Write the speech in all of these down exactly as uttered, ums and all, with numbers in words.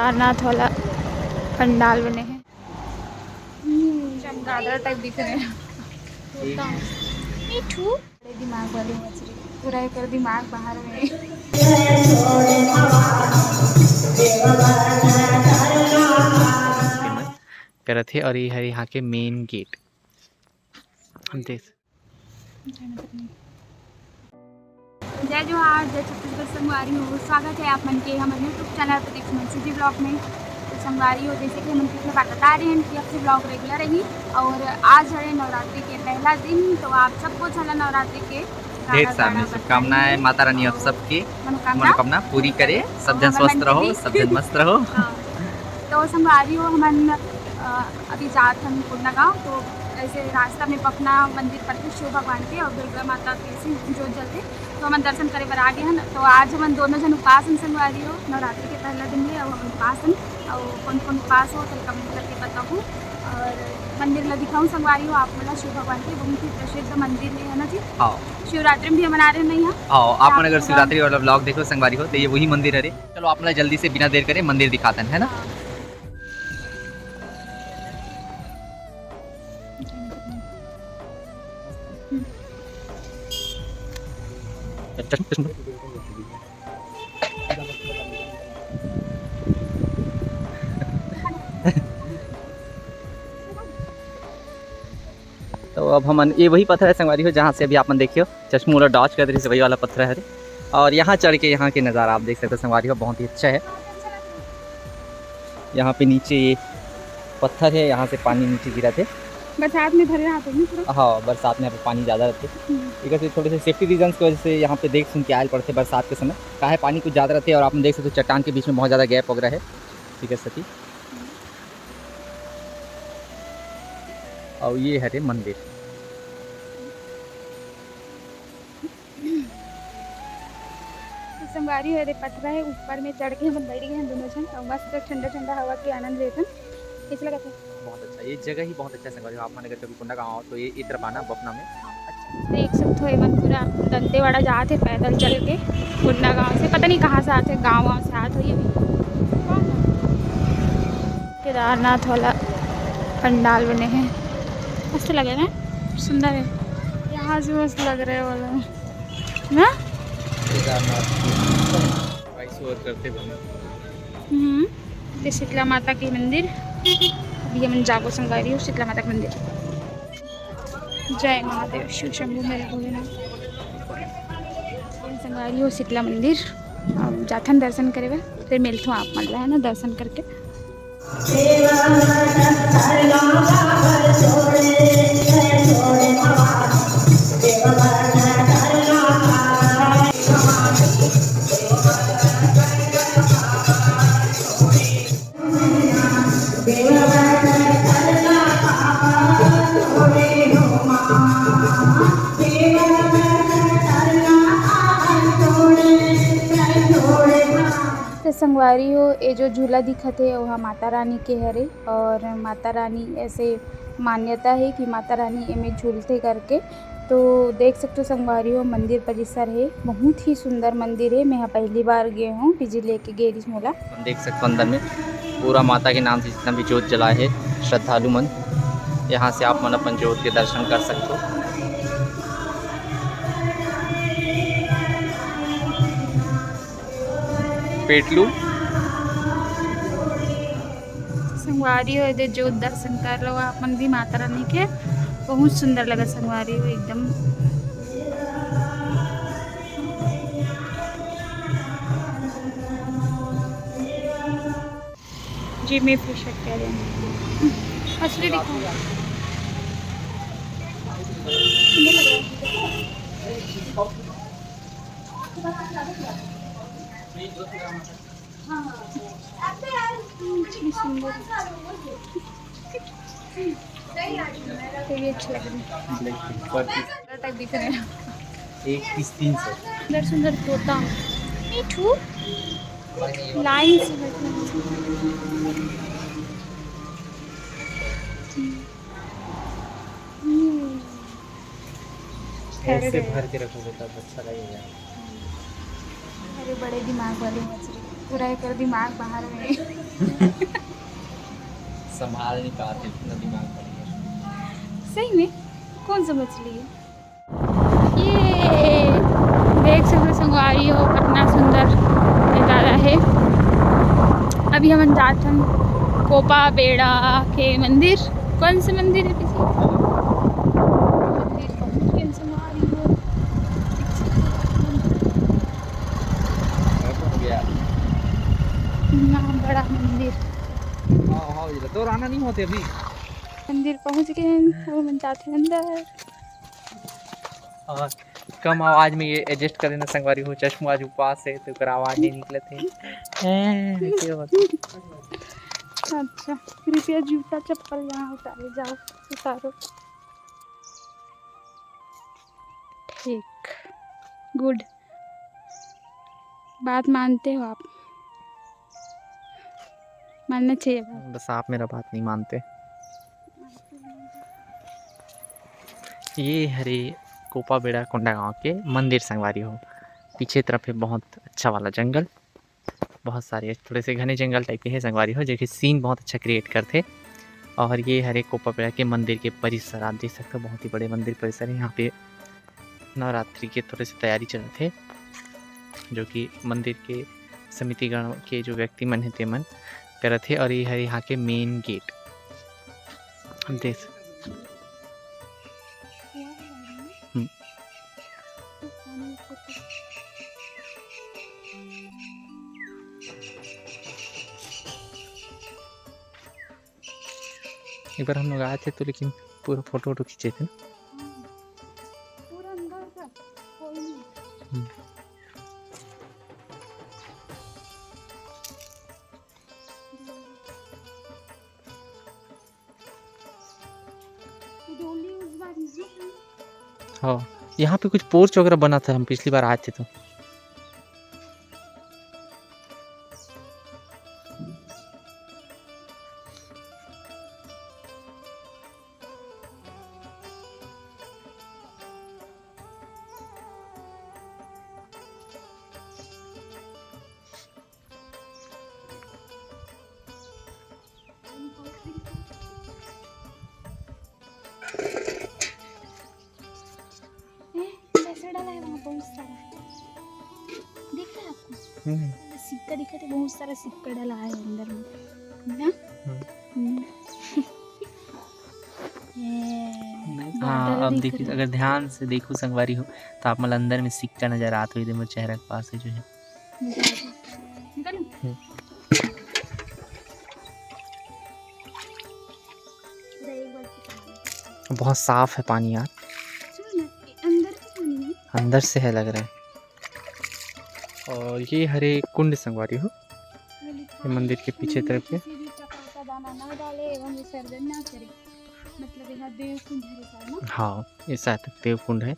केदारनाथ वाला पंडाल बने हे। चमगादड़ टाइप दिख रहे हैं। मीठू। बड़े दिमाग वाली मछली, पूरा एकर दिमाग बाहर में। करत हे और ये हरे यहाँ के मेन गेट। हम देख जय जोहार, जय छत्तीसगढ़ संगवारी हो। स्वागत है आप मन के हमर YouTube channel Pradeep Munshi ji blog में। तो संगवारी हो, जैसे कि हमन पिछले बार बता रहे हैं कि अब से ब्लॉग रेगुलर रही और आज है नवरात्रि के पहला दिन, तो आप सबको चला नवरात्रि के ढेर सारी शुभकामनाएं। माता रानी आप सबकी मनोकामना पूरी करे, सब जन स्वस्थ रहो, सब जन मस्त रहो। हाँ। तो संगवारी हो, हमन अभी जात हन कोंडागांव, तो ऐसे रास्ता में पखना मंदिर पड़थे शिव भगवान के और दुर्गा माता के ऐसे जोत जलथे, तो हमन दर्शन करे बर आ गे हन। तो आज हमन दोनों जन उपास हन संगवारी हो, नवरात्रि के पहला दिन हे और हमन उपास हन। और कौन कौन उपास हो तो कमेंट करके बताहू और मंदिर ला दिखाहू संगवारी हो आप मन ला। शिव भगवान के बहुत ही प्रसिद्ध मंदिर हे, है ना जी? हाँ। शिवरात्रि में भी हमन आ रहे हैं यहाँ। हाँ, आप मन अगर शिवरात्रि वाला ब्लॉग देखो संगवारी हो तो ये वही मंदिर हरे। चलो आप मन ला जल्दी से बिना देर करे मंदिर दिखातन, है ना? हाँ। तो अब हमन ये वही पत्थर है संगवारी हो, जहाँ से अभी आप मन देखियो चश्मू वाला डॉज कर रही वही वाला पत्थर है। और यहाँ चढ़ के यहाँ के नज़ारा आप देख सकते हो संगवारी हो, बहुत ही अच्छा है। यहाँ पे नीचे ये पत्थर है, यहाँ से पानी नीचे गिरा थे। बरसात में भरे रहते हैं पूरा। हाँ, बरसात में यहाँ पे पानी ज़्यादा रहते। हम्म। एक ऐसे थोड़े से सेफ्टी रीजंस की वजह से यहाँ पे देख सुन के आयल पड़ते बरसात के समय, काहे पानी कुछ ज़्यादा रहते। और आप देख सकते हो चट्टान के बीच में बहुत ज़्यादा गैप वगैरह है, ठीक है सती। और ये हरे मंदिर। तो संगवारी हो, एदे पथरा हे, ऊपर में चढ़ के हमन बैठ गए हैं दोनों झन और मस्त ठंडा ठंडा हवा के आनंद लेथन। कैसे लगा था? बहुत अच्छा, ये जगह ही बहुत अच्छा है संगवारी हो। आप मन अगर कभी कोंडागांव आओ तो ये इधर आना बपना में। हाँ, अच्छा। देख सकते हो, एमन पूरा दंतेवाड़ा जात हे पैदल चल के कोंडागांव से, पता नहीं कहाँ से आते, गाँव वाँव से आते हो ये भी। केदारनाथ वाला पंडाल बने हैं, मस्त लगे ना, सुंदर है। यहाँ से मस्त लग रहे हैं वो लोग। ना? केदारनाथ की वॉइस ओवर करते बने। हम्म, ये शीतला माता के मंदिर। अभी हमन जाबो संगवारी हो शीतला माता के मंदिर। जय महादेव, शिव शंभू हरे भोलेनाथ। ये संगवारी हो शीतला मंदिर। अब जाथन दर्शन करे बर, फिर मिलथों आप मन ला, है ना, दर्शन करके। तो संगवारी हो, ये जो झूला दिखत हे, ओहा माता रानी के हरे और माता रानी ऐसे मान्यता हे कि माता रानी एमे झूलथे करके। तो देख सकते हो संगवारी हो, मंदिर परिसर हे, बहुत ही सुंदर मंदिर हे। मैं यहाँ पहली बार गए हूँ, पीजी लेके गए रही मोला। हम देख सकते हो अंदर में पूरा माता के नाम से जितना भी जोत जलाए हे श्रद्धालु मन, यहाँ से आप मन अपन जोत के दर्शन कर सकते हो। पेटलू। संगवारी हो, एदे जोत दर्शन कर लो आप मन भी माता रानी के, बहुत सुंदर लगा संगवारी हो एकदम। जिमी फिशर कह रहे हैं, असली दिखाओ। इतनी सुंदर। ये भी अच्छी लग रही है। ब्लैक टाइप दिख रहे हैं। एक पीस तीन सौ। सुंदर सुंदर तोता। मीठू। लाइन से बैठे हैं। हम्म। ऐसे भर के रखोगे तब अच्छा लगेगा। अरे बड़े दिमाग वाली मछली, पूरा एकर दिमाग बाहर में। संभाल नहीं पाते, इतना दिमाग बढ़िया। सही में? कौन सा मछली है ये? देख सकते संगवारी हो, कितना सुंदर नजारा है। अभी हमन जात हन कोपा बेड़ा के मंदिर। कौन से मंदिर है पीछे? मंदिर पहुंच गए संगवारी हो। इतना बड़ा मंदिर। हाँ, हाँ, ये तो आना नहीं होते अभी। मंदिर पहुंच गए हैं, वो मन जाते हैं अंदर। और कम आवाज में ये एडजस्ट कर लेना संगवारी हो, चश्मू आज उपवास है तो ओकर आवाज नहीं निकलत है। हैं, ऐसे होता। अच्छा, कृपया जूता चप्पल यहाँ उतारे जाओ, उतारो। ठीक, गुड, बात मानते हो आप, मानना चाहिए बात। बस आप मेरा बात नहीं मानते। ये हरे कोपा बेड़ा कोंडागांव के मंदिर संगवारी हो। पीछे तरफ है बहुत अच्छा वाला जंगल, बहुत सारे थोड़े से घने जंगल टाइप के है संगवारी हो, जो कि सीन बहुत अच्छा क्रिएट करथे। और ये हरे कोपा बेड़ा के मंदिर के परिसर, आप देख सकते हो बहुत ही बड़े मंदिर परिसर है। यहाँ पे नवरात्रि के थोड़े से तैयारी चलत हे, जो कि मंदिर के समितिगण के जो व्यक्ति मन हे, ते मन करत हे। और ये हरे यहाँ के मेन गेट, देख। हम्म। एक बार हम लोग आए थे तो, लेकिन पूरा फोटो वोटो खींचे थे ना। पूरा अंदर का कोई नहीं। हम्म। डोली उस बार नहीं थी। हाँ, यहाँ पे कुछ पोर्च वगैरह बना था, हम पिछली बार आए थे तो। ए, पैसा डाला है वहाँ बहुत सारा। दिख रहा है आपको? हम्म। सिक्का दिखा थे, बहुत सारा सिक्का डाला है अंदर में, है ना? हम्म। हम्म। ये हाँ, बादल अब दिख देखिए, रहे। अगर ध्यान से देखो संगवारी हो, तो आप मन अंदर में सिक्का नजर आत होही, मोर चेहरा के पास है जो है। निकाल। हम्म। इधर एक बाल्टी पानी। बहुत साफ है पानी यार, सुनो ना, ये अंदर का पानी नहीं। अंदर से है लग रहा है। और ये हरे कुंड संगवारी हो, वो लिखा ये मंदिर है, के पीछे "कुंड तरफ में के। किसी भी प्रकार का दाना ना डाले एवं विसर्जन ना करे।" मतलब, यहाँ देव कुंड है, शायद ना? हाँ, ये शायद देव कुंड है।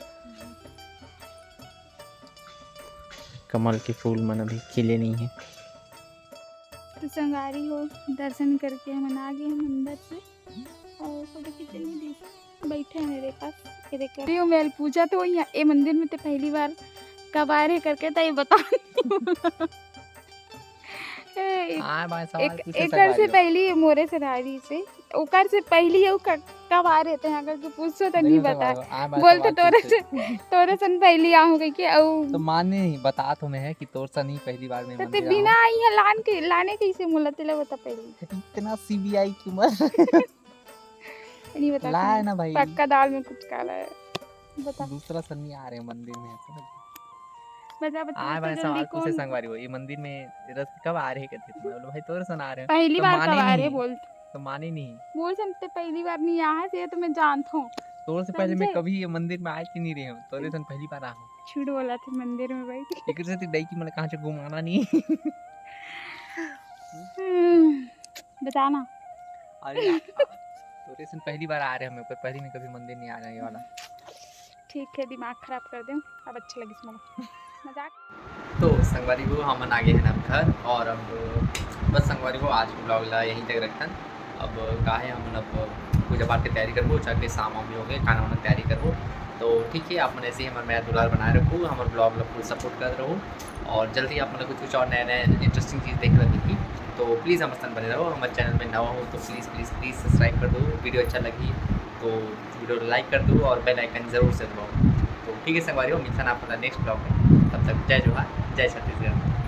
कमल के फूल मन अभी खिले नहीं है। तो संगवारी हो, दर्शन करके हमन आ गए हैं मंदिर से और फोटो खींचने दी बैठे हैं मेरे पास। ये देखो, ये मैं पूछा तो यहाँ ए मंदिर में तो पहली बार कब आ रहे करके तो ये बता। ए, एक, हाँ भाई, सवाल एक, पूछे एकर से संगवारी हो। पहली मोरे से नारी से, ओकर से पहली ये क-, कब आ रहे थे यहाँ करके पूछो तो नहीं देखो बता। संगवारी हो, हाँ भाई, बोल तो सवाल तोरे पूछे। से, तोरे सन पहली आहूँ कह के। अउ तो माने नहीं, बता तो मैं है कि तोर सा नहीं पहली बार में तो ते मंदिर बिना आऊँ। आई है लान के, लाने कैसे मोला तेला बता पहले। इतना सीबीआई क्यों मर नहीं बता लाए तूने। ना भाई। पक्का दाल में कुछ काला है। बता। दूसरा सन नहीं आ रहे हैं मंदिर में, समझ? बता, बता, आए तो भाई, जल्दी सवाल पूछे कौन? संगवारी हो, ये मंदिर में रस कब आ रहे कहते थे? मैं बोला, भाई तोर सन आ रहे हैं। पहली तो बार माने कब आ रहे नहीं। बोल। तो माने नहीं। बोल सन ते पहली बार नहीं यहाँ से है तो मैं जानता हूँ। तोर से पहले मैं समझे? कभी ये मंदिर में आए कि नहीं रहे हूँ, तोरे सन पहली बार आ हूँ। छुड़ बोला थे मंदिर में भाई। एक से ते डई की मन कहाँ से घुमाना नहीं। हम्म, बताना। अरे यार, तोरे सन पहली बार आ रहे हैं, मैं पहली में कभी मंदिर नहीं आ रहे, ये वाला। ठीक है, दिमाग खराब कर दे, अब अच्छा लगिस मोला। मजाक। तो संगवारी हो, हमन आ गए हैं अब घर और अब बस संगवारी हो, आज के ब्लॉग ला यहीं तक रखथन। अब का है, हमन अब पूजा पाठ के तैयारी करबो, जाके शाम वाम भी हो गए, खाना वाना तैयारी करबो। तो ठीक है, आप मन ऐसे ही हमर मया दुलार बनाए रखो, हमर ब्लॉग ला फुल सपोर्ट करत रहो और जल्दी आप मन ला कुछ कुछ और नया नया इंटरेस्टिंग चीज़ देखे ला मिलही। तो please हमर संग बने रहो, हमर channel में नवा हो तो please please please subscribe कर दो, video अच्छा लगी तो video like कर दो और bell icon जरूर से दबाओ। तो ठीक है संगवारी हो, मिलथन आप next vlog में, तब तक जय जोहार, जय छत्तीसगढ़।